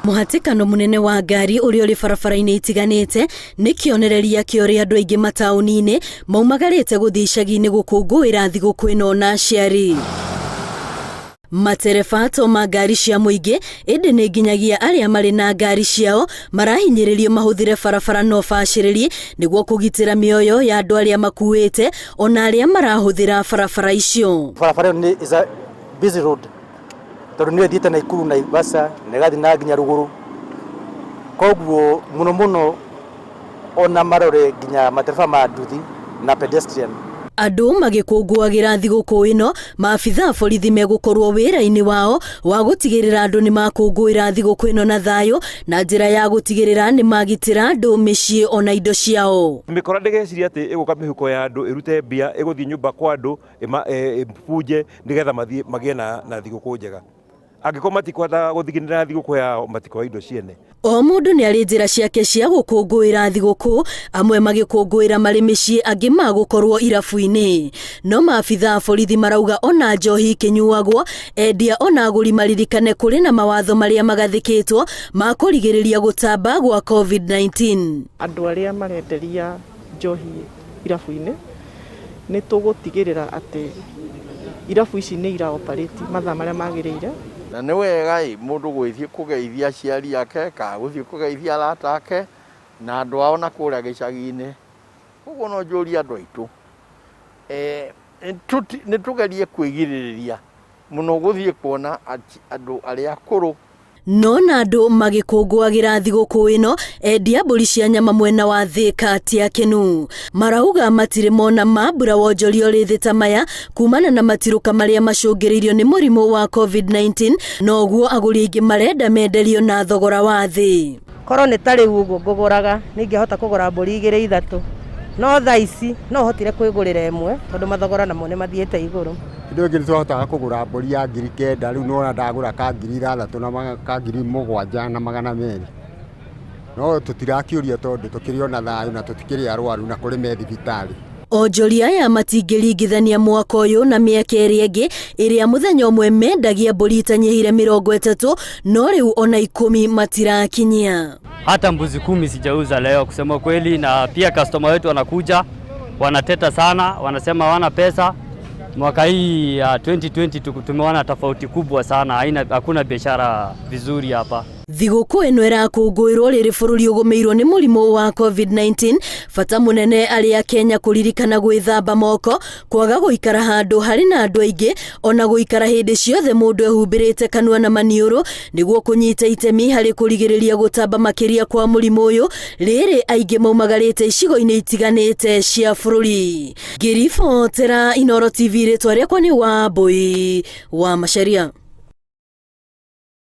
Mũhatĩkano mũnene wa ngari ũrĩa ũrĩ barabara-inĩ itiganĩte nĩ kĩonereria kĩa ũrĩa andũ aingĩ mataũni-inĩ maumagarĩte gũthiĩ icagi-inĩ gũkũngũĩra thigũkũ ĩno na aciari. Matereba to ma ngari cia mũingĩ ĩndĩ nĩ nginyagia arĩa marĩ na ngari ciao marahinyĩrĩrio mahũthĩre barabara na ũbacĩrĩri nĩguo kũgitĩra mĩoyo ya andũ arĩa makuĩte ona arĩa marahũthĩra barabara icio. Barabara ĩyo nĩ is a busy road tondũ nĩyo ĩthiĩte Naikuru, Naivasha na ĩgathiĩ na nginya rũgũrũ. Koguo mũno mũno ona marore nginya matereba ma nduthi na pedestrian. Andũ magĩkũngũagĩra thigũkũ ĩno, maabitha a borithi megũkorwo wĩra-inĩ wao wa gũtigĩrĩra andũ nĩ makũngũĩra thigũkũ ĩno na thayũ na njĩra ya gũtigĩrĩra nĩ magitĩra andũ, mĩciĩ ona indo ciao. Mĩkora ndĩgecirie atĩ ĩgũka mĩhuko ya andũ ĩrute mbia ĩgũthiĩ nyũmba kwa andũ ĩbunje nĩgetha mathiĩ magĩe na thigũkũ njega. Angĩkorwo matikũhota gũthiginĩra thigũkũ yao matikoe indo ciene. O mũndũ nĩ arĩ njĩra ciake cia gũkũngũĩra thigũkũ, amwe magĩkũngũĩra marĩ mĩciĩ angĩ magũkorwo irabu-inĩ. No maabitha a borithi marauga ona njohi ikĩnyuagwo, endia ona agũri maririkane kũrĩ na mawatho marĩa magathĩkĩtwo ma kũrigĩrĩria gũtamba gwa COVID-19. Andũ arĩa marenderia njohi irabu-inĩ, nĩ tũgũtigĩrĩra atĩ irabu ici nĩ ira operate mathaa marĩa magĩrĩire. Na nĩ wega ĩ mũndũ gũgĩthiĩ kũgeithia aciari ake kana gũthiĩ kũgeithia arata ake na andũ ao na kũrĩa gĩcagi-inĩ. Koguo no njũrie andũ aitũ, nĩ tũgerie kwĩgirĩrĩria mũno gũthiĩ kuona andũ arĩa akũrũ. No na andũ magĩkũngũagĩra thigũkũ ĩno, endia mbũri cia nyama mwena wa Thĩka ti akenu. Marauga matirĩ mona mambura wonjoria ũrĩ thĩ ta maya kumana na matirũka marĩa macũngĩrĩirio nĩ mũrimũ wa COVID-19, noguo agũri aingĩ marenda menderio na thogora wa thĩ. Korwo nĩ ta rĩu ũguo ngũgũraga, nĩ ingĩahota kũgũra mbũri igĩrĩ ithatũ, no thaa ici no hotire kwĩgũrĩra ĩmwe tondũ mathogora namo nĩ mathiĩte igũrũ. Hĩndĩ ĩyo ĩngĩ nĩ twahotaga kũgũra mbũri ya 9,000, rĩu nĩwona ndagũra ka 6,000 na ka 7,200. No tũtirakĩũria tondũ tũkĩrĩ ona thayũ na tũtikĩrĩ arwaru na kũrĩ me thibitarĩ. Onjoria aya matingĩringithania mwaka ũyũ na mĩaka ĩrĩa ĩngĩ ĩrĩa mũthenya ũmwe mendagia mbũri itanyihĩire 30 no rĩu ona 10 matirakinyia. Hata mbuzi 10 sijauza leo kusema kweli, na pia customer wetu wanakuja wanateta sana, wanasema hawana pesa. Mwaka hii ya 2020 tumeona tofauti kubwa sana, hakuna biashara vizuri hapa. Thigũkũ ĩno ĩrakũngũĩrwo rĩrĩ bũrũri ũgũmĩirwo nĩ mũrimũ wa COVID-19, bata mũnene arĩ a Kenya kũririkana gwĩthamba moko, kwaga gũikara handũ harĩ na andũ aingĩ, ona gũikara hĩndĩ ciothe mũndũ ehumbĩrĩte kanua na maniũrũ nĩguo kũnyita itemi harĩ kũrigĩrĩria gũtamba makĩria kwa mũrimũ ũyũ, rĩrĩ aingĩ maumagarĩte icigo-inĩ itiganĩte cia bũrũri. Ngĩribotera Inooro TV, rĩtwa rĩakwa nĩ Wambui wa Macharia.